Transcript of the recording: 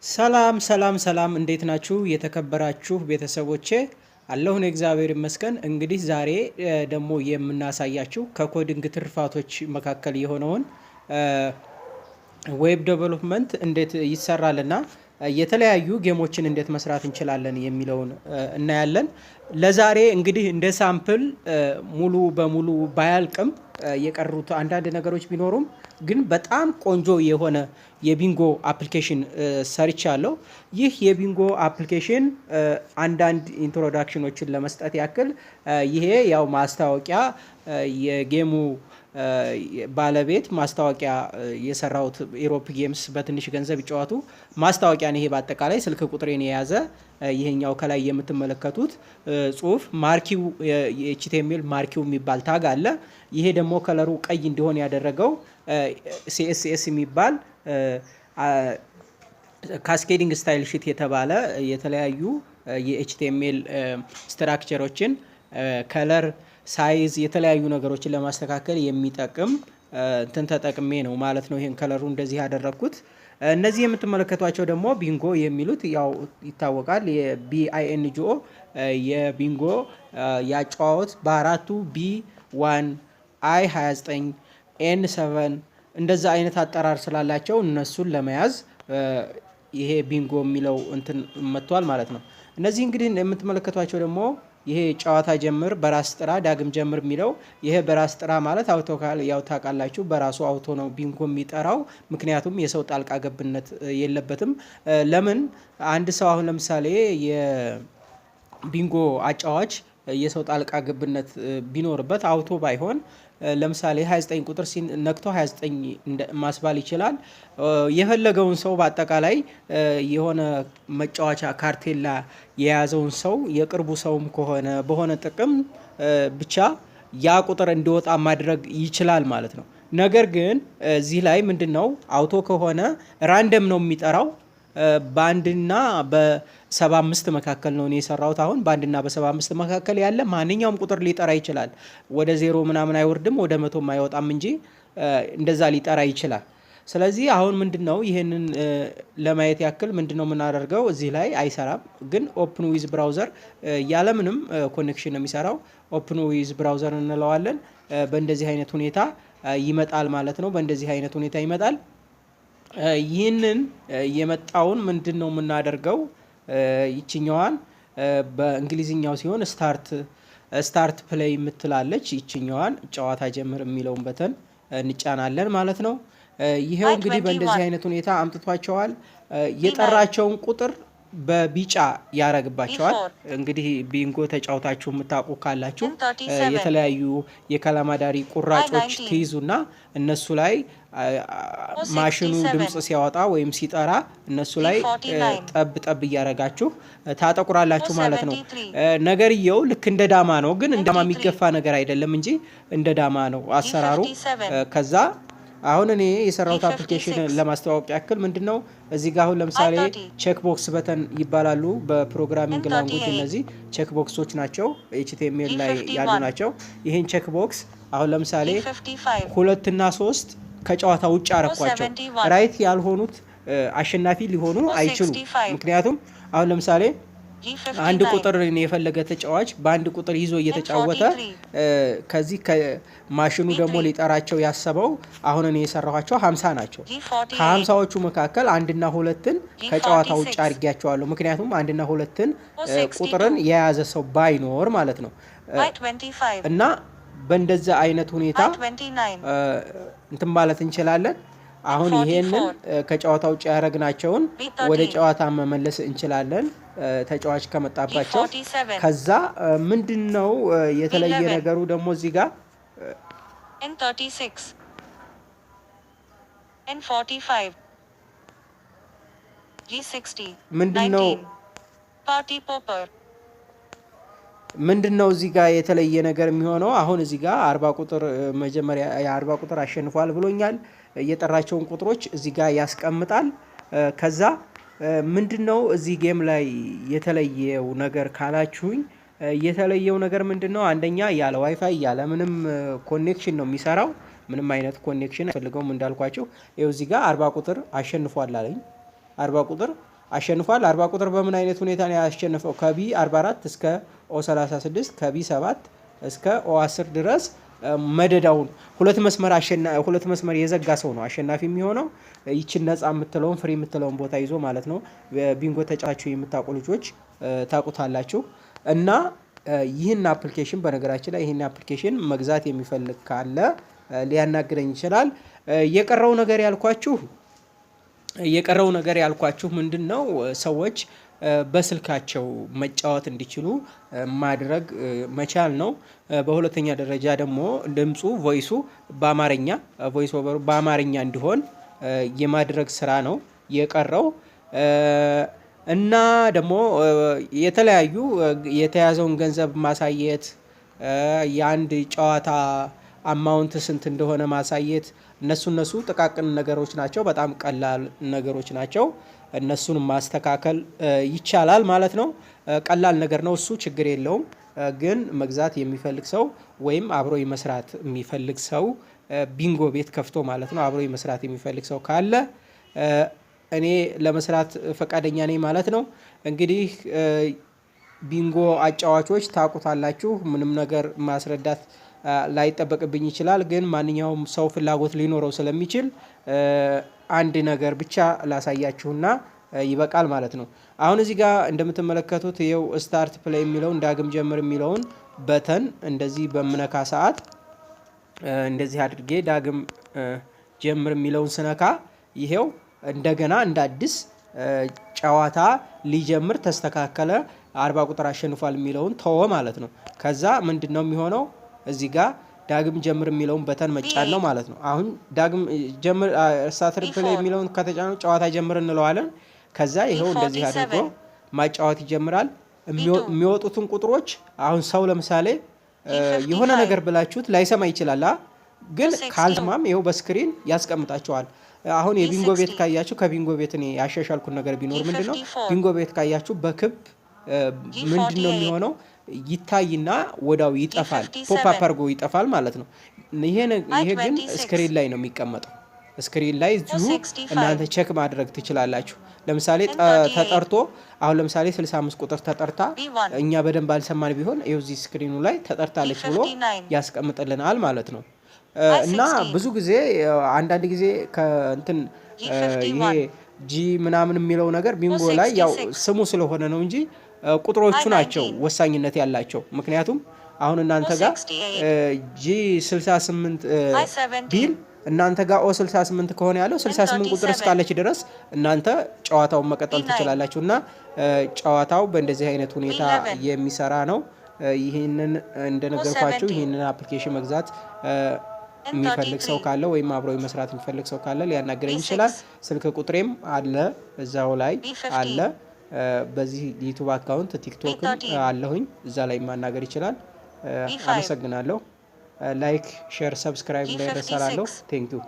ሰላም ሰላም ሰላም፣ እንዴት ናችሁ የተከበራችሁ ቤተሰቦቼ? አለሁ እኔ እግዚአብሔር ይመስገን። እንግዲህ ዛሬ ደግሞ የምናሳያችሁ ከ coding ትሩፋቶች መካከል የሆነውን web development እንዴት ይሰራልና የተለያዩ game ኦችን እንዴት መስራት እንችላለን የሚለውን እናያለን። ለዛሬ እንግዲህ እንደ sample ሙሉ በሙሉ ባያልቅም፣ የቀሩት አንዳንድ ነገሮች ቢኖሩም ግን በጣም ቆንጆ የሆነ የ bingo application ሰርቻለሁ። ይህ የ bingo application አንዳንድ introduction ኦችን ለመስጠት ያክል፣ ይሄ ያው ማስታወቂያ፣ የ game ኡ ባለቤት ማስታወቂያ የሰራሁት፣ Europe Games በትንሽ ገንዘብ ይጫወቱ ማስታወቂያ ነው። ይሄ በአጠቃላይ ስልክ ቁጥሬን የያዘ፣ ይሄኛው ከላይ የምትመለከቱት ጽሁፍ marquee፣ HTML marquee የሚባል tag አለ። ይሄ ደግሞ color ኡ ቀይ እንዲሆን ያደረገው CSS የሚባል፣ cascading style sheet የተባለ የተለያዩ የ HTML structure ኦችን color፣ size፣ የተለያዩ ነገሮችን ለማስተካከል የሚጠቅም እንትን ተጠቅሜ ነው ማለት ነው። ይሄን color ኡ እንደዚህ ያደረግኩት። እነዚህ የምትመለከቷቸው ደግሞ ቢንጎ የሚሉት ያው ይታወቃል። የ BINGO የ bingo ያጨዋወት በአራቱ B 1፣ I 29፣ N 7 እንደዛ አይነት አጠራር ስላላቸው እነሱን ለመያዝ ይሄ ቢንጎ የሚለው እንትን መጥቷል ማለት ነው። እነዚህ እንግዲህ የምትመለከቷቸው ደግሞ ይሄ ጨዋታ ጀምር፣ በራስ ጥራ፣ ዳግም ጀምር የሚለው፣ ይሄ በራስ ጥራ ማለት auto ያው ታውቃላችሁ፣ በራሱ auto ነው ቢንጎ የሚጠራው። ምክንያቱም የሰው ጣልቃ ገብነት የለበትም። ለምን አንድ ሰው አሁን ለምሳሌ የቢንጎ አጫዋች የሰው ጣልቃ ገብነት ቢኖርበት፣ auto ባይሆን፣ ለምሳሌ 29 ቁጥር ነክቶ 29 ማስባል ይችላል። የፈለገውን ሰው፣ በአጠቃላይ የሆነ መጫወቻ ካርቴላ የያዘውን ሰው፣ የቅርቡ ሰውም ከሆነ በሆነ ጥቅም ብቻ ያ ቁጥር እንዲወጣ ማድረግ ይችላል ማለት ነው። ነገር ግን እዚህ ላይ ምንድነው፣ auto ከሆነ random ነው የሚጠራው። በአንድና በ75 መካከል ነው እኔ የሰራሁት። አሁን በአንድና በ75 መካከል ያለ ማንኛውም ቁጥር ሊጠራ ይችላል። ወደ 0 ምናምን አይወርድም፣ ወደ 100ም አይወጣም እንጂ እንደዛ ሊጠራ ይችላል። ስለዚህ አሁን ምንድነው፣ ይህንን ለማየት ያክል ምንድነው የምናደርገው? እዚህ ላይ አይሰራም፣ ግን open with browser፣ ያለምንም connection ነው የሚሰራው። Open with browser እንለዋለን። በእንደዚህ አይነት ሁኔታ ይመጣል ማለት ነው። በእንደዚህ አይነት ሁኔታ ይመጣል። ይህንን የመጣውን ምንድን ነው የምናደርገው? ይችኛዋን በእንግሊዝኛው ሲሆን start play የምትላለች፣ ይችኛዋን ጨዋታ ጀምር የሚለውን button እንጫናለን ማለት ነው። ይሄው እንግዲህ በእንደዚህ አይነት ሁኔታ አምጥቷቸዋል። የጠራቸውን ቁጥር በቢጫ ያረግባቸዋል። እንግዲህ ቢንጎ ተጫውታችሁ የምታውቁ ካላችሁ የተለያዩ የካላማዳሪ ቁራጮች ትይዙና እነሱ ላይ ማሽኑ ድምፅ ሲያወጣ ወይም ሲጠራ እነሱ ላይ ጠብ ጠብ እያረጋችሁ ታጠቁራላችሁ ማለት ነው። ነገርየው ልክ እንደ ዳማ ነው፣ ግን እንደ ዳማ የሚገፋ ነገር አይደለም እንጂ እንደ ዳማ ነው አሰራሩ። ከዛ አሁን እኔ የሰራሁት application ለማስተዋወቅ ያክል ምንድን ነው፣ እዚህ ጋር አሁን ለምሳሌ check box button ይባላሉ በ programming language። እነዚህ check box ኦች ናቸው፣ HTML ላይ ያሉ ናቸው። ይህን check box አሁን ለምሳሌ ሁለትና ሶስት ከጨዋታ ውጭ አረኳቸው። Right ያልሆኑት አሸናፊ ሊሆኑ አይችሉም። ምክንያቱም አሁን ለምሳሌ አንድ ቁጥር የፈለገ ተጫዋች በአንድ ቁጥር ይዞ እየተጫወተ ከዚህ ከማሽኑ ደግሞ ሊጠራቸው ያሰበው አሁን እኔ የሰራኋቸው 50 ናቸው። ከ50ዎቹ መካከል አንድና ሁለትን ከጨዋታ ውጭ አድርጊያቸዋለሁ። ምክንያቱም አንድና ሁለትን ቁጥርን የያዘ ሰው ባይኖር ማለት ነው። እና በእንደዛ አይነት ሁኔታ እንትን ማለት እንችላለን። አሁን ይሄንን ከጨዋታ ውጭ ያደረግናቸውን ወደ ጨዋታ መመለስ እንችላለን፣ ተጫዋች ከመጣባቸው። ከዛ ምንድን ነው የተለየ ነገሩ ደግሞ እዚህ ጋር? N36, N45, G60. ምንድን ነው Party popper. ምንድን ነው እዚህ ጋር የተለየ ነገር የሚሆነው? አሁን እዚህ ጋር 40 ቁጥር፣ መጀመሪያ የ40 ቁጥር አሸንፏል ብሎኛል። የጠራቸውን ቁጥሮች እዚህ ጋር ያስቀምጣል። ከዛ ምንድን ነው እዚህ game ላይ የተለየው ነገር ካላችሁኝ፣ የተለየው ነገር ምንድን ነው? አንደኛ ያለ ዋይፋይ ያለ ምንም connection ነው የሚሰራው። ምንም አይነት connection አይፈልገውም እንዳልኳችሁ። ይኸው እዚህ ጋር 40 ቁጥር አሸንፏል አለኝ። 40 ቁጥር አሸንፏል። 40 ቁጥር በምን አይነት ሁኔታ ነው ያሸነፈው? ከ B 44 እስከ O 36፣ ከ B 7 እስከ O 10 ድረስ መደዳውን ሁለት መስመር የዘጋ ሰው ነው አሸናፊ የሚሆነው። ይችን ነፃ የምትለውን፣ free የምትለውን ቦታ ይዞ ማለት ነው። ቢንጎ ተጫዋችሁ የምታውቁ ልጆች ታውቁታላችሁ። እና ይህን application፣ በነገራችን ላይ ይህን application መግዛት የሚፈልግ ካለ ሊያናግረኝ ይችላል። የቀረው ነገር ያልኳችሁ ምንድን ነው? ሰዎች በስልካቸው መጫወት እንዲችሉ ማድረግ መቻል ነው። በሁለተኛ ደረጃ ደግሞ ድምፁ፣ voice ኡ በአማርኛ፣ voice over ኡ በአማርኛ እንዲሆን የማድረግ ስራ ነው የቀረው። እና ደግሞ የተለያዩ የተያዘውን ገንዘብ ማሳየት፣ የአንድ ጨዋታ amount ስንት እንደሆነ ማሳየት፣ እነሱ ጥቃቅን ነገሮች ናቸው። በጣም ቀላል ነገሮች ናቸው። እነሱን ማስተካከል ይቻላል ማለት ነው። ቀላል ነገር ነው፣ እሱ ችግር የለውም። ግን መግዛት የሚፈልግ ሰው ወይም አብሮ መስራት የሚፈልግ ሰው፣ ቢንጎ ቤት ከፍቶ ማለት ነው፣ አብሮ መስራት የሚፈልግ ሰው ካለ እኔ ለመስራት ፈቃደኛ ነኝ ማለት ነው። እንግዲህ ቢንጎ አጫዋቾች ታውቁታላችሁ። ምንም ነገር ማስረዳት ላይጠበቅብኝ ይችላል። ግን ማንኛውም ሰው ፍላጎት ሊኖረው ስለሚችል አንድ ነገር ብቻ ላሳያችሁና ይበቃል ማለት ነው። አሁን እዚህ ጋር እንደምትመለከቱት ይኸው start play የሚለውን፣ ዳግም ጀምር የሚለውን button እንደዚህ በምነካ ሰዓት፣ እንደዚህ አድርጌ ዳግም ጀምር የሚለውን ስነካ ይሄው እንደገና እንደ አዲስ ጨዋታ ሊጀምር ተስተካከለ። 40 ቁጥር አሸንፏል የሚለውን ተወ ማለት ነው። ከዛ ምንድን ነው የሚሆነው? እዚህ ጋር ዳግም ጀምር የሚለውን button መጫን ነው ማለት ነው። አሁን ዳግም ጀምር፣ start play የሚለውን ከተጫነው ጨዋታ ጀምር እንለዋለን። ከዛ ይኸው እንደዚህ አድርጎ ማጫወት ይጀምራል። የሚወጡትን ቁጥሮች አሁን ሰው ለምሳሌ የሆነ ነገር ብላችሁት ላይሰማ ይችላል። ግን ካልሰማም ይኸው በ screen ያስቀምጣቸዋል። አሁን የቢንጎ ቤት ካያችሁ፣ ከቢንጎ ቤት እኔ ያሻሻልኩት ነገር ቢኖር ምንድን ነው? ቢንጎ ቤት ካያችሁ በክብ ምንድን ነው የሚሆነው? ይታይና ወዲያው ይጠፋል። Pop up አድርጎ ይጠፋል ማለት ነው። ይሄ ግን screen ላይ ነው የሚቀመጠው። Screen ላይ እዚሁ እናንተ check ማድረግ ትችላላችሁ። ለምሳሌ ተጠርቶ፣ አሁን ለምሳሌ 65 ቁጥር ተጠርታ እኛ በደንብ አልሰማን ቢሆን ይኸው እዚህ screen ኑ ላይ ተጠርታለች ብሎ ያስቀምጥልናል ማለት ነው። እና ብዙ ጊዜ፣ አንዳንድ ጊዜ ከእንትን ይሄ G ምናምን የሚለው ነገር ቢንጎ ላይ ያው ስሙ ስለሆነ ነው እንጂ ቁጥሮቹ ናቸው ወሳኝነት ያላቸው። ምክንያቱም አሁን እናንተ ጋር G 68 ቢል እናንተ ጋር O 68 ከሆነ ያለው፣ 68 ቁጥር እስካለች ድረስ እናንተ ጨዋታውን መቀጠል ትችላላችሁ። እና ጨዋታው በእንደዚህ አይነት ሁኔታ የሚሰራ ነው። ይህንን እንደነገርኳችሁ ይህንን application መግዛት የሚፈልግ ሰው ካለ ወይም አብሮ መስራት የሚፈልግ ሰው ካለ ሊያናግረኝ ይችላል። ስልክ ቁጥሬም አለ፣ እዛው ላይ አለ። በዚህ YouTube account፣ TikTok ም አለሁኝ፣ እዛ ላይ ማናገር ይችላል። አመሰግናለሁ። Like፣ share፣ subscribe እንዳይረሳ እላለሁ። Thank you.